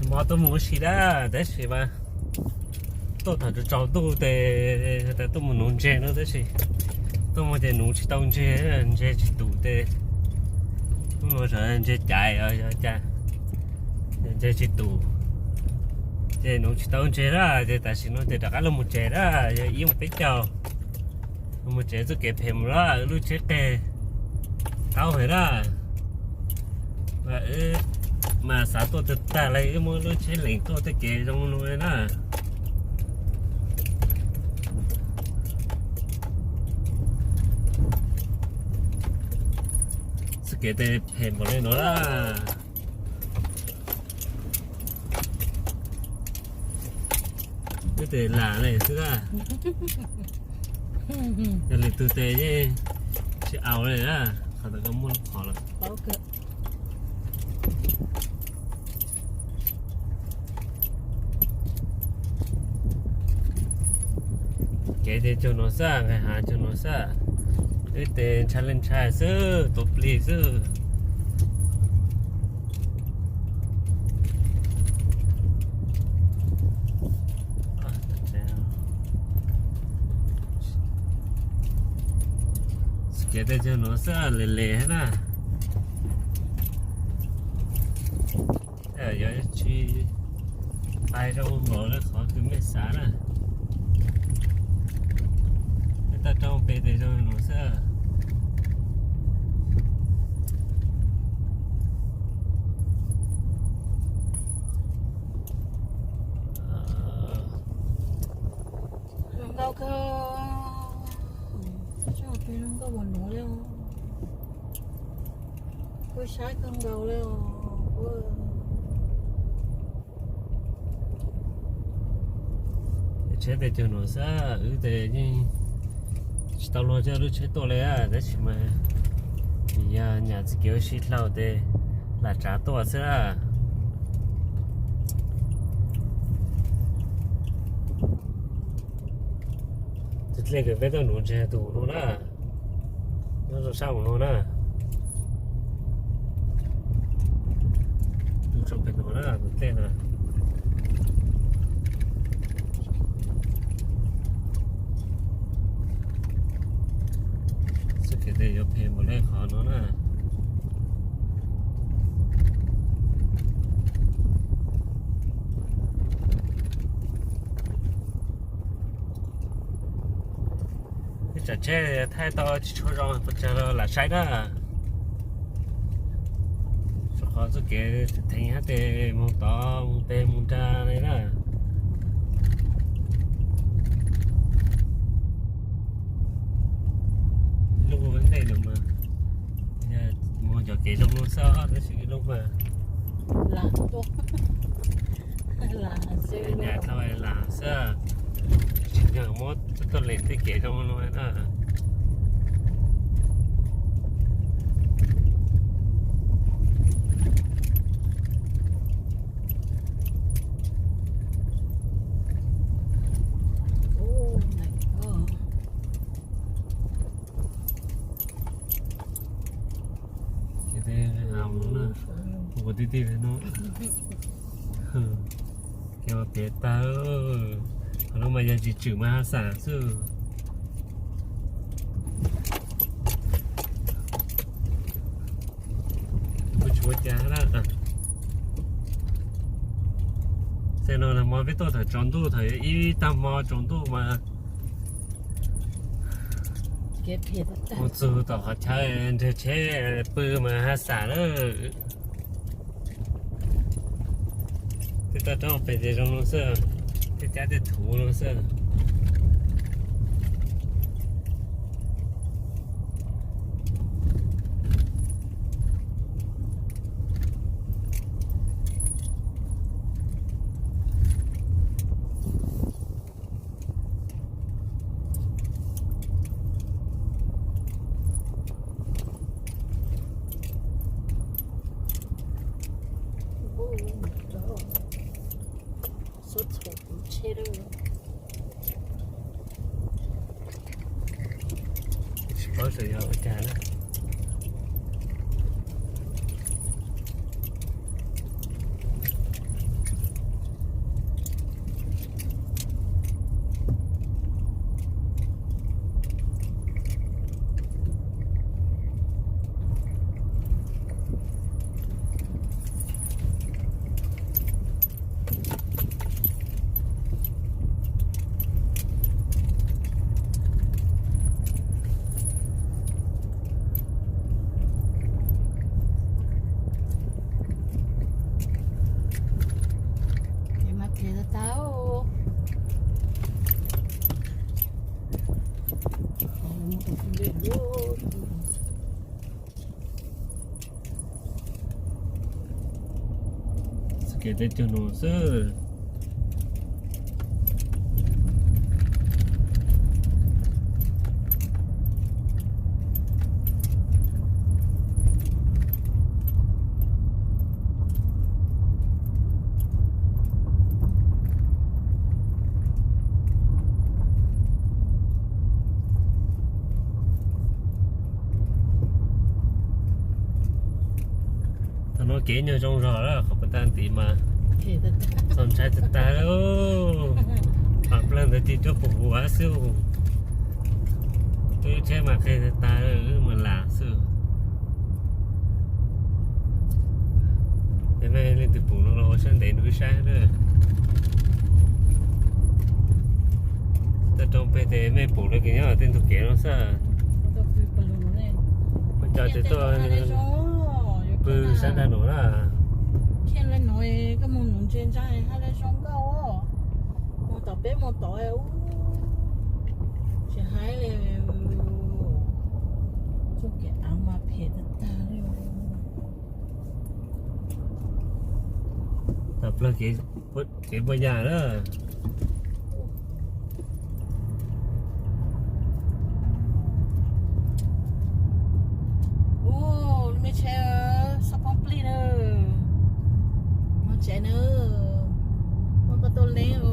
Hmo tuaj mus ua si dab tab sis mas tuaj thaum tsaus ntuj tes tuaj mus nuv ntseg no tab sis tuaj mus ces nuv tsis tau ntseg, ntseg tsis tus tes. Hnub no ntseg caiv os yog cas ntseg tsis tus, ces nuv tsis tau ntseg na ces tam sim no ces rov qab los mus tsev na, yog ib mus peb caug. Los mus tsev txoj kev phem mus lawm, lub tsheb qeg taub heev na. Mas wb mas xav tuaj tag tag li wb muab lub tsheb lees tuaj tej kev zoo no na. Txoj kev tej phem npaum li no na. Wb tes lam li xwb na. Yog lwm tus tes yeej tsis aus li na, qhov ntawd koj muaj lub qhov lawm. Kev ces cuag no xwb, nqis hav cuag no xwb. Wb tes ntshai li ntshai xwb, tuav plig xwb. Kev tej cuag no xwb, le le thiab na. Yog tsis pais zoo npaum li qhov kws mej xav na. Peb toj roob pem tes zoo no xwb. Zoo nkauj kawg, zoo nkauj ua nuav li. Kuj saib kawg nkaus li os. Tsheb tes cuag no xwb, wb tes yeej tsis tau luag coj lub tsheb tuaj li tab sis mas yog nyam txiv kev ua si dlhau tes lam tsav tuaj xwb. Tus dlej kws peb tuaj nuv ntseg tus no na, nyob rau sab hauv no na. Tus tsoom pem no na, tus dlej na. Txoj kev tes yuav phem npaum li qhov no na. Ib tsam tsheb thaij tau tsis tshua zoo pes tsawg los lam saib na. Rau qhov txoj kev theev hab tes moog tod moog tes moog nrag li na. Lub ntej no mas moog cov kev zoo no xwb tab sis lub mas nyam dlhau lam xwb, tsis nyam muab tuaj lees tej kev zoo no na. Ua ti ti no, kev mas piav tag, qhov no mas yog tsis tswm mas has xam xwb. Kuj tsis ua cas na. Tam no mas peb tuaj thaum tsaus ntuj, thaum ib tag hmo tsaus ntuj mas mus txug tom qhov chaw nreg tsheb pw mas has xam lawm. Tej toj roob pem ces zoo no xwb, tej cab tej thuv no xwb. Tsis paub xyov yog ua cas na. Tau. Txoj kev teb cuag no xwb. Thaum no kev nyuag zoo zog lawm, qhov puag ta ntiv mas txaus ntshai tag tag li. Pam plawg ntawd ces cuaj pum huv xwb. Twb lub tsheb mas qeg tag tag, wb mus lam xwb. Ces mej leej twg pum no los ua siab ntev rau wb saib na. Tuaj rau pem tes mej pum lawv kev nyob tej ntug kev no xwb. Muaj cov tes tuaj pw sab nrag nuav na. Khiav le nuav, koj mus nuav ntse ntsa hab le zoo nkauj. Mus tom peb mus tod, tsis haib li. Txoj kev av mas phem tag tag li. Tawm plawg kev puas yam na. Ub, lub me tsheb, xob poob plig na. Mog tsev na, muab koj tuaj leeb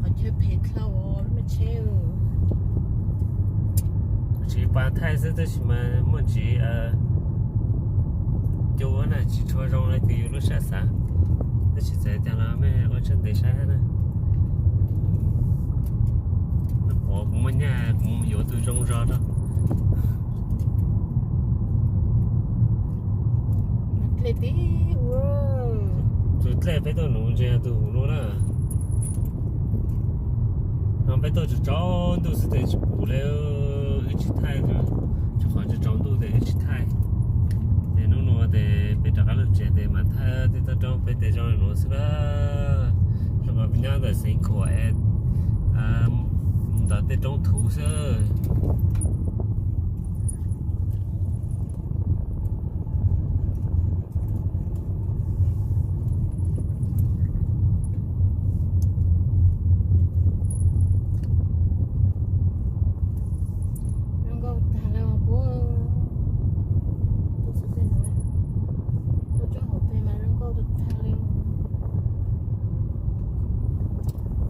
qhov chaw phem dlhau lub me tsheb. Tsis pas thaij xwb tab sis mas muaj ntsis cua na, tsis tshua zoo li yus lub sij hawm xav. Tab sis txawm tias los mej ua siab ntev saib na. Qhov kuv muaj nyaj kuv yuav tus zoo zog rau. Tus dlej peb tuaj nuv ntshe yog tus huv no na. No peb tuaj tsaus ntuj xwb tes tsis pum li, wb tsis thaij, rau qhov tsaus ntuj tes wb tsis thaij. Ces hnub no tes peb rov qab lug tsev tes mam thaij tej toj roob peb tes zoo li nuav xwb na. Zoo li peb nyob ntawm xeev Khuam es ntawm tej roob thuv xwb. Zoo nkauj tag li puab. Tuaj txog tej nuav, tuaj txog hauv peg mas zoo nkauj tag li.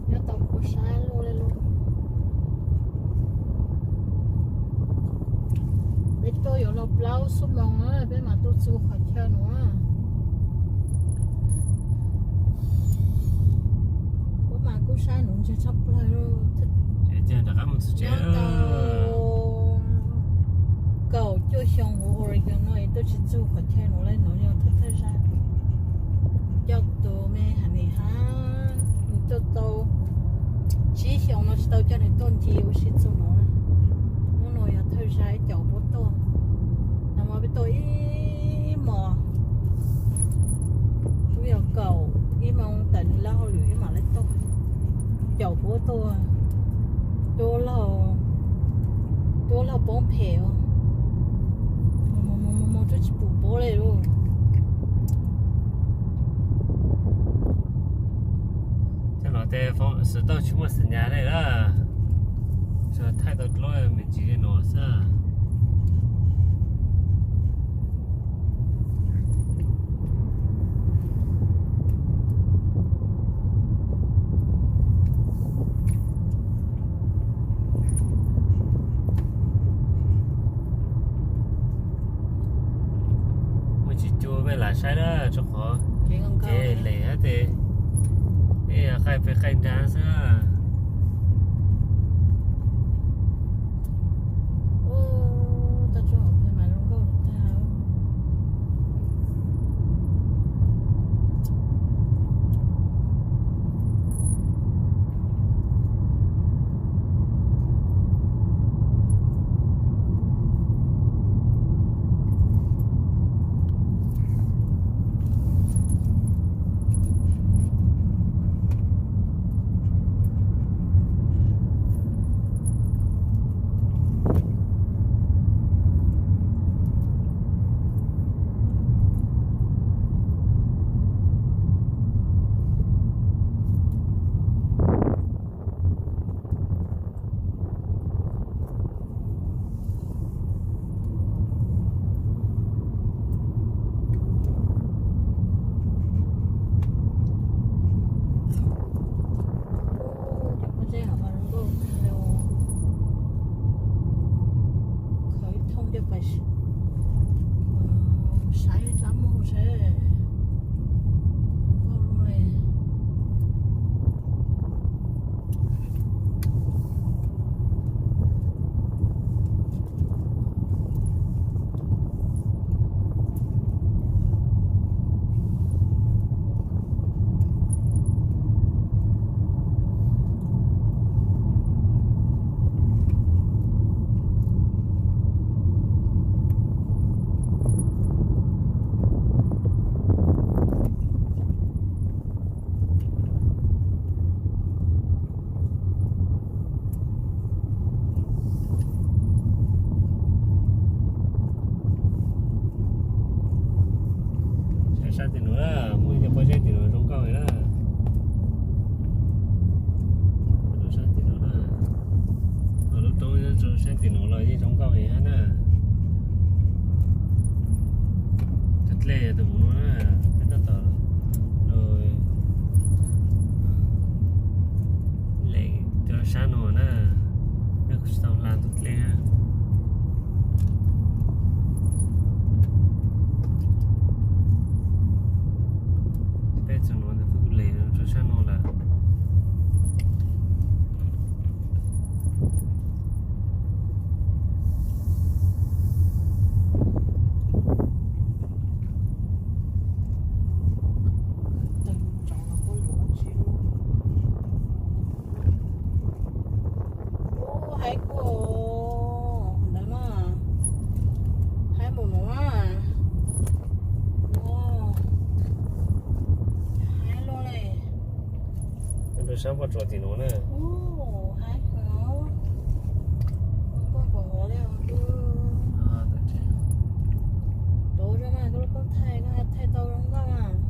Nyob tau kua sab luaj li lauj. Peb tuaj yuav luag plaub xuab moos na peb mam tuaj txug qhov chaw nuav. Puab mas kub sab nuav ntse tshaj plawg. Nyob tau kaum cuaj xyoo huv Oregon no es tuaj tsis txug qhov chaw nuav li, nuav yog thawj thawj zag. Coj tus me Hanis hab nws tuaj tau tsib xyoos no tsis tau coj nws tuaj ncig ua si txug nuav. Hnub no yog thawj zag ib caum puab tuaj. No mas peb tuaj ib mos, twb yog kaum ib moos tawm nws laj hauj lwm ib mam li tuaj. Caum puab tuaj, tuaj laug, tuaj laug poob phem. Mus mus mus mus twb tsis pum puab li lauj. Cov no tes xov tooj tsis muaj xas nyas li lawm, tsuas thaij tau dluab me ntsis li no xwb. Muaj tsis cua mej lam saib na, rau qhov kev lees hab tes ib yam qaij pem qaij nrag xwb. Sab poj tsuas tim nuav na. Koj pom hov li, rov rau mas koj lub koob thaij, koj thaij tau zoo nkauj mas.